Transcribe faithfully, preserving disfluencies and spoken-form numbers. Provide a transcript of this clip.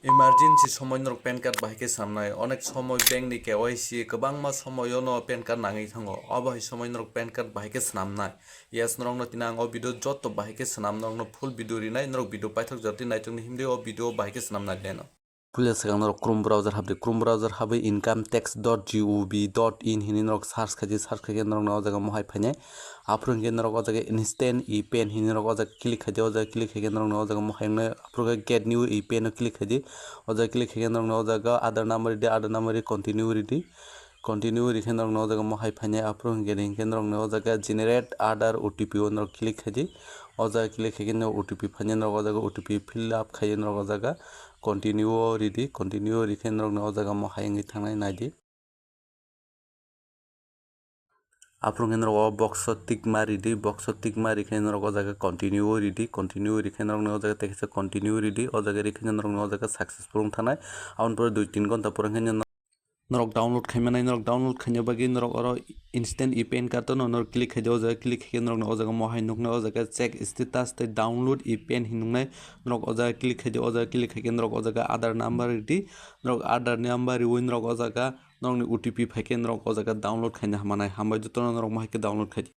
Emergency somoi norok pan card bahai khe swnamnai. Onek somoi bank ni K Y C kwbangma somoio no pan card nangwi thango. Obo hai somoi norok pan card bahai khe swnamnai. Yes, norokno tini ang o video joto bahai khe swnam, norokno full video rinai, norok video paithak jora tini naitukni himdi o video bahai khe swnam nai leno. Puila swkang norok Chrome browser habdi, Chrome browser habwi income tax dot G O V dot in hinwi norok search khaidi, search khaikhe norokno o jaga mohai phainai. Aphuru hinkhe norok o jaga instant e-pan hinwi norok o jaga click khaidi, o jaga click khaikhe norokno o jaga mohai wngnai. Aphuru khe get new e-pan o click khaidi, o jaga click khaikhe norokno o jaga Aadhaar number ridi, Aadhaar number ri continue ridi. Continue rikhe norokno o jaga mohai phainai, aphuru hinkhe hinkhe norokno o jaga generate Aadhaar O T P o norok click khaidi. O jaga click khaikhe norok O T P phainai, norok o jaga O T P fill up khaiwi norok o jaga continue o ridi, continue o rikhe norokno o jaga mohai wngwi thangnai naidi. Aphuru hinkhe norok o box o tick ma ridi, box o tick ma rikhe norok o jaga continue o ridi, continue rikhe norokno o jaga tei kaisa continue ridi, o jaga rikhe norokno o jaga successful wng thanai. Aboni pore dui tin ghonta pore hinkhe norok download khaimani, norok download khaina bagwi norok oro instant e-pan card no norok click khaidi, o jaga click khaikhe norokno o jaga mohai nuknai, o jaga check status tei download e-pan hinwi nuknai, norok o jaga click khaidi, o jaga click khaikhe norok o jaga Aadhaar number ridi, norok Aadhaar number riwi norok o jaga norokni O T P phaikhe norok o jaga download khaina hamnai, hambai jotono norok mohai khe download khaidi.